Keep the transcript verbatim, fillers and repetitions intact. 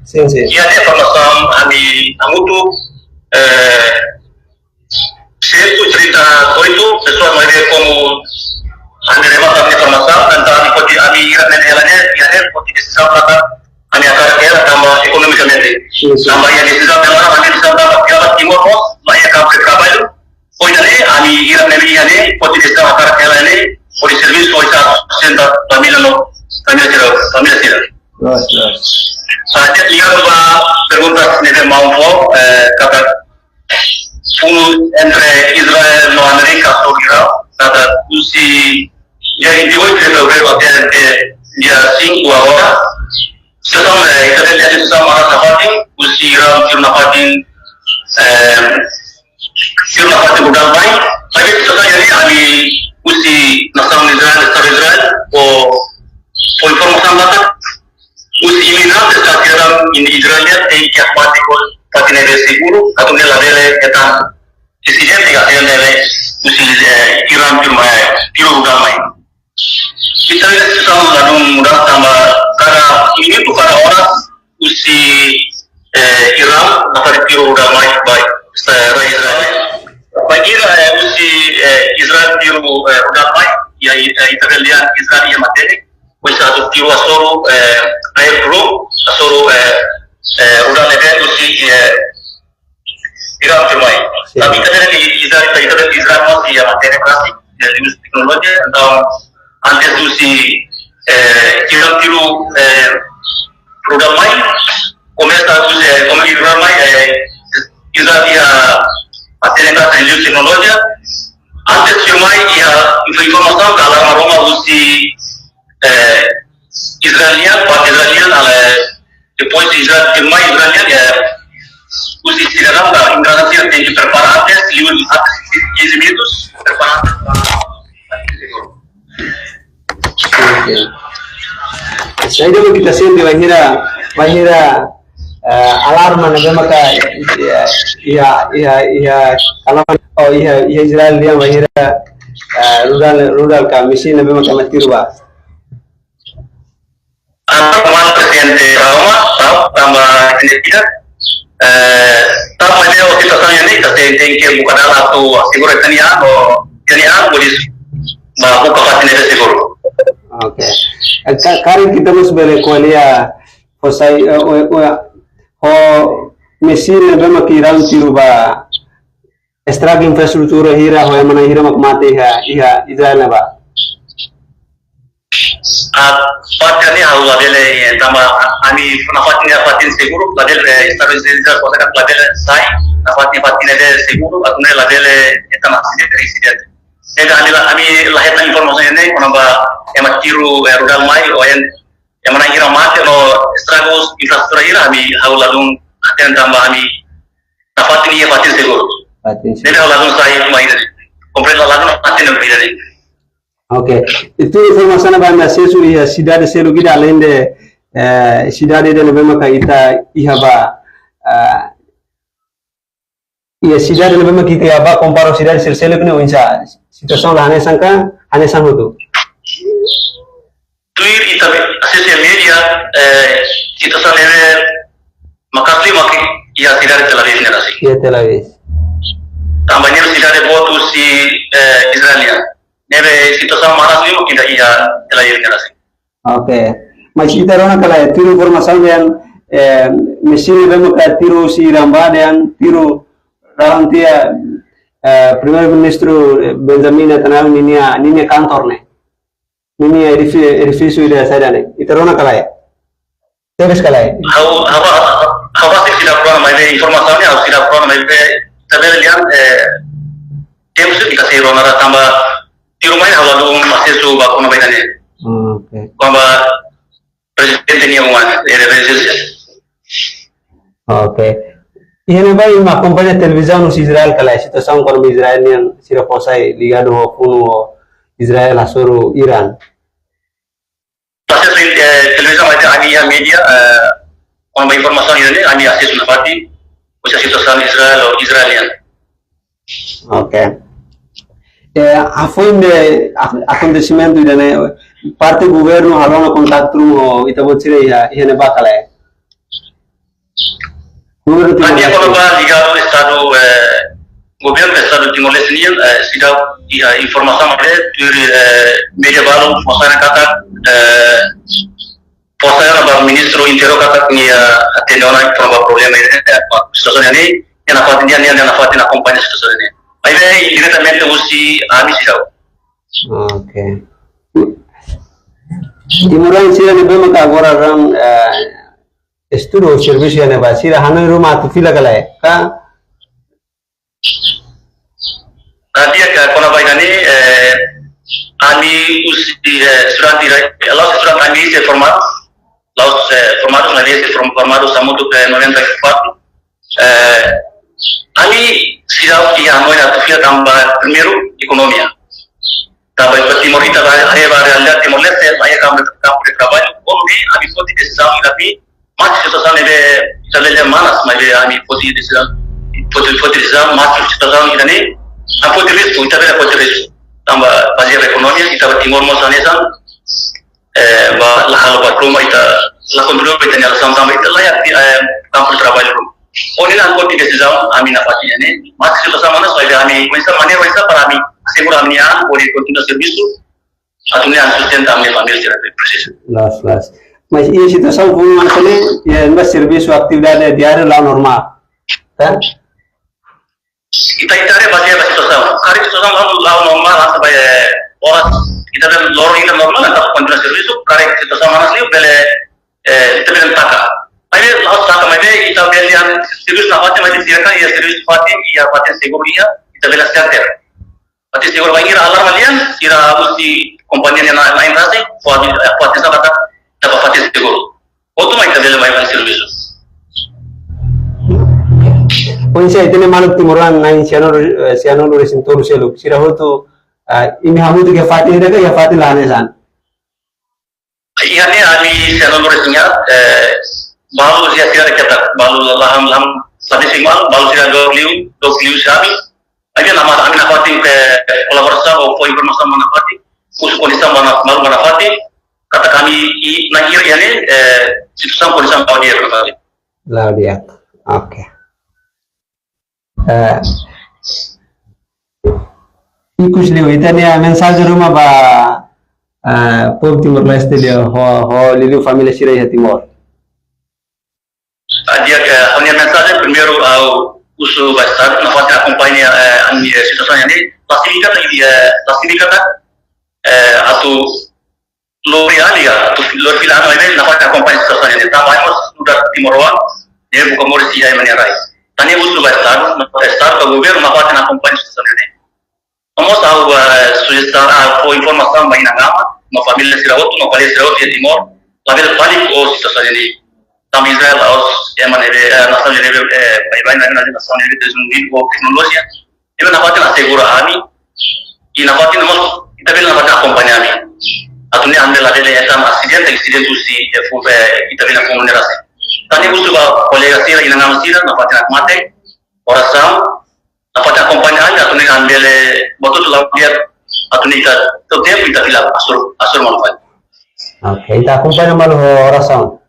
Sin, sin. Iha ne'e formasaun ami hamutuk, eh, cento e trinta e oito pessoas, maibé komu ami remata ami formasaun, entaun ami foti, ami iha ne'e, hela ne'e, iha ne'e foti desizaun katak ami hakarak hela tanba ekonomikamente. Sin, sin. Tanba iha desizaun ne'e, ami desizaun tanba piala Timor mós la iha kampu de traballu. Foin ne'e, ami iha ne'e, iha ne'e foti desizaun hakarak hela ne'e, foti servisu, foti sa sesenta família no, família sira, família sira. Loos, loos. Ah, entaun, ligadu ba pergunta ne'ebé maun fó, eh, katak funu entre Israel no Amérika, ou Irán, katak husi dia vinte e oito de fevereiro até, até dia cinco agora. Situasaun, eh, ita bele lihat situasaun manas nafatin, husi Irán tiru nafatin, eh, tiru nafatin rudal mai, maibé situasaun ne'e ami husi nasaun Israel, Estadu Israel, fó, fó informasaun katak husi iminente esta tiran in Israel tenke abate ho fatin ne'ebé seguru, atu nune'e labele hetan insidente ka tiran ne'ebé husi, eh, Irán tiru mai, tiru rudal mai. Ita bele sasán ladún mudansa tanba kada minutu, kada oras, husi, eh, Irán nafatin tiru rudal mai ba, eh, rai Israel. Bainhira, eh, husi, eh, Israel tiru, eh, rudal mai, iha, eh, ita bele dehan Israel iha matenek, husi atu tiru hasoru, eh, air drone, hasoru, eh, eh, rudal ne'ebé husi, eh, Irán tiru mai. Sin. Tapi ita bele dehan Israel, ita bele dehan Israel mós iha matenek klasik, iha limites teknolojia, entaun antes husi, eh, Irán tiru, eh, rudal mai, komesa husi, eh, komesa rudal mai, eh, Israel iha matenek klasik, iha limites teknolojia, antes tiru mai iha informasaun ka alarma ruma husi, eh, Israel nian, parte Israel nian, ale, depois de Israel tiru mai, Israel nian, eh, husi sidadaun ka imigrasaun sira tenke prepara antes, liu antes quinze minutos, prepara antes para. Oke. Saida mak ita sente bainhira, bainhira, eh, alarma ne'ebé maka iha, iha, iha, iha, alarma, oh, iha, iha Israel nian bainhira, eh, rudal, rudal ka mísil ne'ebé maka ema tiru ba. Entaun, komandu prezidente Roma, tau, tanba ini tidak, eh, tau mai de situasaun ne'e, ita tenke buka dalan atu asegura ita-nia an, o ita-nia an, hodi bá buka fatin ne'ebé seguru. Oke. Eh, ka-, karik ita mós bele ko'alia, ho sai, eh, o, o, ho mísil ne'ebé mak Irán tiru ba estraga infraestrutura hira, ho ema na'in hira mak mate iha, iha Israel ne'ebá. Ah, parte ne'e ha'u labele, eh, tanba ami nafatin ne'e fatin seguru, labele, eh, Estadu Israel, labele sai, nafatin, fatin ne'e seguru, atu nune'e labele, eh, tanba asidente, insidente. Entaun ami la, ami la hetan informasaun ne'e, kona-ba ema tiru, eh, rudal mai, ou ema, ema na'in hira mate, no estraga infraestrutura hira, ami ha'u ladún hatene tanba ami nafatin iha fatin seguru. Fatin seguru. Ne'e ha'u ladún sai mai ne'e. Komprende, ladún fatin ne'e mai ne'e. Oke. Itu informasaun ne'ebé anda asesu iha sidade seluk ida aleinde, eh, sidade ida ne'ebé maka ita iha ba, eh, iha sidade ne'ebé maka ita iha ba kompara sidade sel-, seluk ne'e oinsá? Situasaun la hanesan ka, hanesan hotu? Tuir ita be asesu media, eh, situasaun ne'e maka'as liu mak iha sidade Tel Aviv ne'e rasik. Iha Tel Aviv. Tanba ne'e sidade boot husi, eh, Israel nian. Ne'ebé situasaun manas liu mak iha Tel Aviv ne'e rasik. Oke. Mas ita rona ka lae, tuir informasaun dehan, eh, mísil ne'ebé maka tiru husi Irán ba dehan tiru ralan tiha, eh, Primeiru-Ministru, eh, Benjamin Netanyahu ninia, ninia kantor ne'e. Ninia edifí-, edifísiu ida saida ne'e. Ita rona ka lae? Tebes ka lae? Ha'u, ha'u, ha'u, ha'u seidauk rona, maibé informasaun ne'e ha'u seidauk rona, maibé ita bele dehan, eh, tebes ita sei rona tanba tiru mai ha'u ladún asesu ba kona-ba ida-ne'e. Hmm, oke. Kona-ba prezidente nian uma, eh, prezidente. Oke. Iha ne'ebá imi akompaña televizaun husi Israel ka lae, situasaun kona-ba Israel nian sira fó sai ligadu ho funu ho Israel hasoru Irán? Asesu, eh, televizaun, maibé ami iha media, eh, kona-ba informasaun ida-ne'e, ami asesu nafatin, husi situasaun Israel ou Israel nian. Oke. Eh, hafoin de ak-, akontesimentu ida-ne'e, parte governu halo ona kontaktu ho ita-boot sira iha, iha ne'ebá ka lae? governu Estadu Timor-Leste nian, eh, seidauk iha informasaun maibé tuir, eh, média balun fó sai katak, eh, fó sai ba Ministru Interiór katak nia, eh, atende ona kona-ba problema ne'e, eh, situasaun ne'e, nia nafatin, nia, nia nafatin akompaña situasaun ne'e. Maibé diretamente husi ami seidauk. Oke. Timoroan sira ne'ebé maka agora rang, eh, estuda ou servisu iha ne'ebá, sira hanoin ruma atu fila ka lae? Ka? Di'ak, kona-ba ida-ne'e, eh, ami husi, eh, estudante rai, la'ós estudante ami sei formadu, la'ós, eh, formadu, ami sei form-, formadu hamutuk, eh, noventa e quatro. Eh, ami seidauk iha hanoin atu fila tanba primeiru ekonomia. Tanba iha Timor ita ba, iha ba realidade Timor-Leste, iha kampu, kampu de traballu, ohin ne'e ami foti desizaun ida-ne'e, maski situasaun ne'ebé ita bele manas, maibé ami foti desizaun, foti, foti desizaun, maski situasaun ida-ne'e, ami foti risku, ita bele foti risku. Tanba bazeia ekonomia, ita ba Timor mós hanesan, eh, ba la halo ba ruma ita, la kontrola ba ita-nia relasaun tanba ita la iha, eh, kampu de traballu ruma. Ohin ne'e ami foti desizaun, ami nafatin ne'e, maski situasaun manas, maibé ami, oinsá maneira, oinsá para ami asegura ami-nia an, hodi kontinua servisu, atu nune'e sustenta ami-nia família sira ne'ebé presiza. Loos, loos. Mas iha situasaun komu agora ne'e, iha ne'ebá servisu atividade diáriu la'o normál. Tá? Ita, ita haree bazeia ba situasaun. Karik situasaun la'o, la'o normál, hanesan ba, eh, oras ita bele loron ida normál, ita kontinua servisu, karik situasaun manas liu bele, eh, ita bele taka. Maibé la'ós taka, maibé ita bele iha servisu nafatin, maibé sira kan iha servisu fatin, iha fatin seguru iha, ita bele shelter. Fatin seguru bainhira alarma lian, sira husi kompañia nian na'in, na'in rasik, fó, eh, fó atensaun katak ita ba fatin seguru. Hotu mai ita bele mai fali servisu. Pois é, ita-nia maluk timoroan na'in sianulu, eh, sianulu resin tolu seluk. Sira hotu, ah, imi hamutuk iha fatin ida ka iha fatin la hanesan? Iha ne'e ami sianulu resin haat, eh, balu sira sira ketak, balu la ham, la ham, sabe sing mal, balu sira dook liu, dook liu sira ami. Ami nama, ami nafatin kolaborasaun ou fó informasaun ba nafatin, husu kondisaun ba na-, malu ba nafatin, katak ami i, na ir iha ne'e, eh, situasaun kondisaun la'o di'ak nafatin. La'o di'ak. Oke. Eh, ikus liu, ita-nia mensajen ruma ba, eh, povu Timor-Leste liu, ho, ho liuliu família sira iha Timor. Ah, di'ak, eh, ha'u-nia mensajen primeiru ha'u husu ba Estadu, nafatin akompaña, eh, ami, eh, situasaun ne'e, la signifika katak, eh, la signifika katak, eh, atu lori an, ya, atu lori fila an, maibé nafatin akompaña situasaun ne'e, tanba ami mós nu'udar timoroan, ne'e buka moris iha ema nia rai. Tan ne'e husu ba Estadu, Estadu ka governu nafatin akompaña situasaun ne'e. Nomós ha'u, eh, sujestaun, ah, fó informasaun ba inan-aman, no família sira hotu, no kolega sira hotu iha Timor, labele pániku ho situasaun ne'e. Tanba Israel la'ós ema ne'ebé, eh, nasaun ne'ebé, eh, baibain, nasaun ne'ebé dezenvolvidu ho teknolojia. Ema nafatin asegura ami, i nafatin nomós, ita bele nafatin akompaña ami. Atu nune'e ami labele hetan asidente, asidente husi, eh, fu-, eh, ita bele funu ne'e rasik. Tan ne'e husu ba kolega sira, inan-aman sira, nafatin hakmatek, orasaun, nafatin akompaña ami, atu nune'e ami bele, buat hotu la'o di'ak, atu nune'e ita, to'o tempu ita fila, hasoru, hasoru malu fali. Oke, ita akompaña malu ho orasaun.